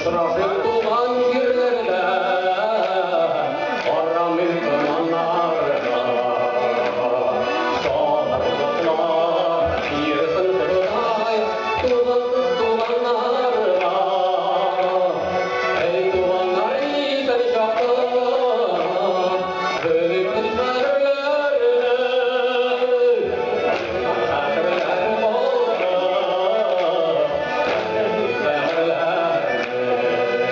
Очрашыйк туган җирләрдә, Арамыйк томаннарда. Сабырлыклар бирсен Ходай тугансыз туганнарга. Әй, туганнар исән чакта, белик без кадерләрне. Хәтерләр калды, белик кадерләрне.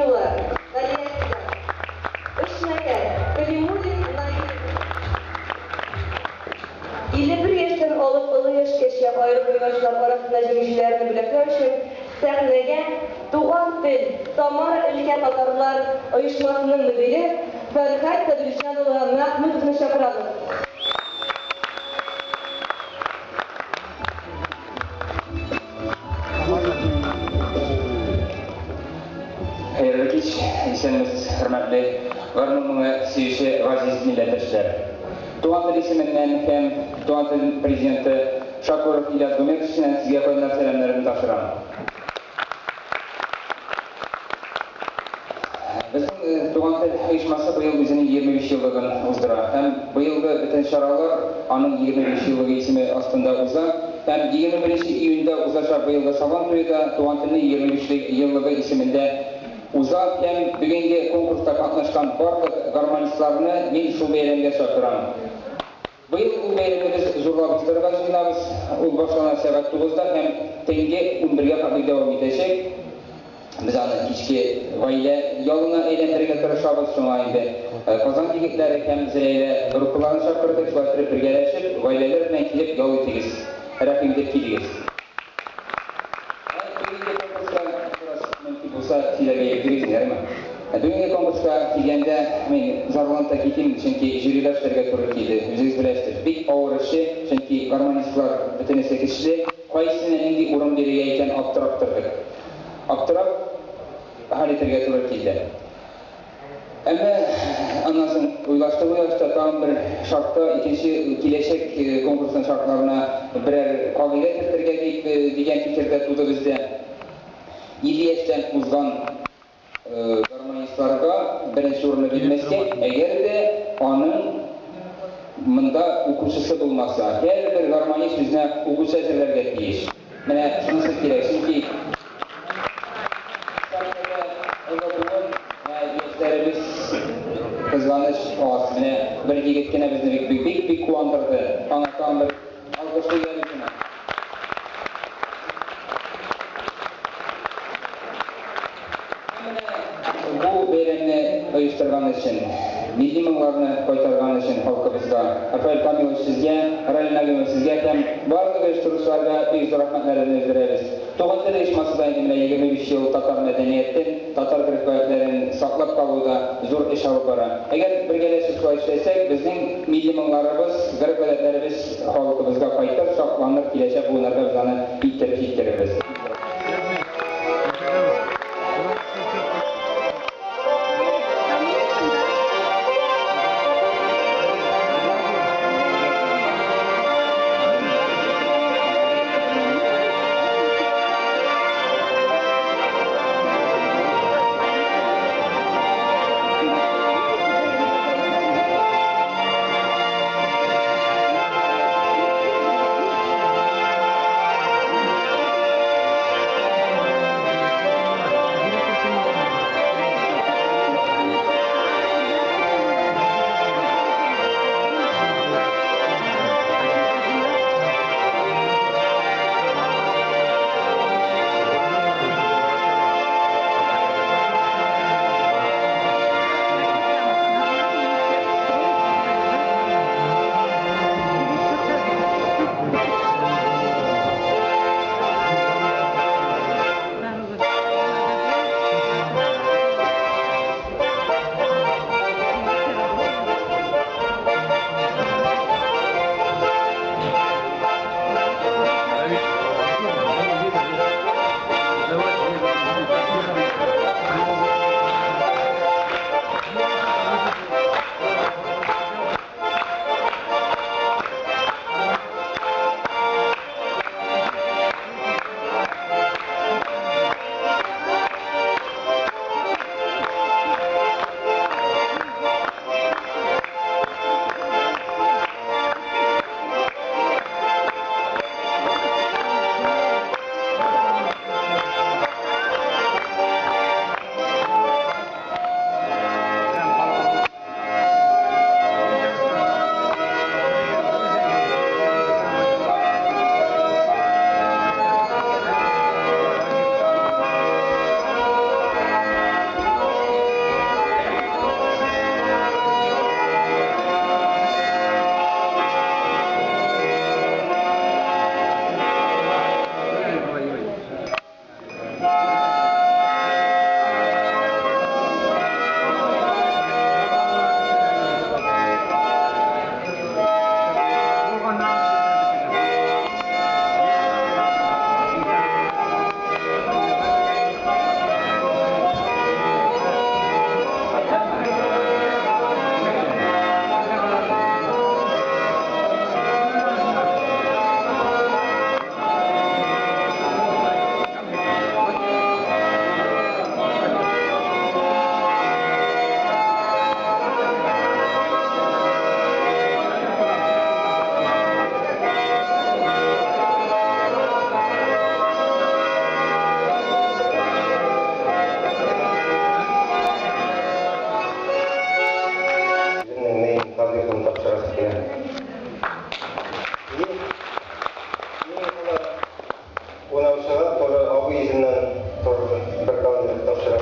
Гайнетдинова Тольяттидан, Эшмәкәр, Кәлимуллин Наил. 51 яшьтән алып олы яшькәчә аерым уйнаучылар арасында җиңүчеләрне бүләкләү өчен сәхнәгә Туган тел Самара өлкә татарлар оешмасының мөдире Фәрхәт Садриҗан улы Мәхмүтовны чакырабыз. Хәерле кич, исәнмесез, хөрмәтле гармун моңы сөюче газиз милләттәшләр. Туган тел исеменнән һәм Туган тел президенты Шакуров Ильяс Гомерович исеменнән сезгә кайнар сәламнәремне тапшырам. Безнең Туган тел оешмасы быел үзенең 25 еллыгын уздыра һәм быелгы бөтен чаралар аның 25 еллыгы исеме астында уза һәм 21 июньдә узачак быелгы Сабан туе да Туган телнең 25 еллыгы исемендә уза һәм бүгенге конкурста катнашкан барлык гармонистларны мин шул бәйрәмгә чакырам. Быел ул бәйрәмне без зурлап уздырырга җыенабыз. Ул башлана сәгать тугызда һәм төнге унбергә хәтле дәвам итәчәк. Без аны кичке гаилә ялына әйләндерергә тырышабыз. Шуңа инде Казан егетләре һәм Зөләйлә группаларын чакырдык. Шулай иттереп бергәләшеп, гаиләләр белән килеп ял итегез, рәхим итеп килегез. Ә бүгенге конкурска бераз мөмкин булса сөйләргә ирек бирегез, ярыймы? Бүгенге конкурска килгәндә мин зарланып та китим, чөнки жюрида эшләргә туры килде. Үзегез беләсездер, бик авыр эше, чөнки гармонистлар бөтенесе көчле, кайсына нинди урын бирергә икән аптырап тордык. Аптырап хәл итәргә туры килде. Әмма аннан соң уйлаштык-уйлаштык, тагын бер шартта, икенче киләчәк конкурсның шартларына берәр кагыйдә кертергә дип дигән фикер дә туды бездә. 50 яшьтән узган гармонистларга беренче урынны бирмәскә, әгәр дә аның монда укучысы булмаса. Һәрбер гармонист үзенә укучы әзерләргә тиеш. Менә шунысы кирәк, чөнки сәхнәдә олы буын, ә яшьләребез кызганыч аз. Менә бер егет кенә безне бик бик бик бик куандырды. Аңа тагын бер алкыш куйган идем. Менә бу бәйрәмне оештырган өчен, милли моңнарны кайтарган өчен халкыбызга, Рафаэль Камилович сезгә, Раил Нәгыймов сезгә һәм барлык оештыручыларга бик зур рәхмәтләребезне белдерәбез. Туган тел оешмасы да инде менә 25 ел татар мәдәниятен, татар гореф-гадәтләрен саклап калуда зур эш алып бара. Әгәр бергәләшеп шулай эшләсәк, безнең милли моңнарыбыз, гореф-гадәтләребез халкыбызга кайтыр, сакланыр, киләчәк буыннарга без аны илтереп җиткерербез. Гафу йөзеннән зур бер концерт тапшыра.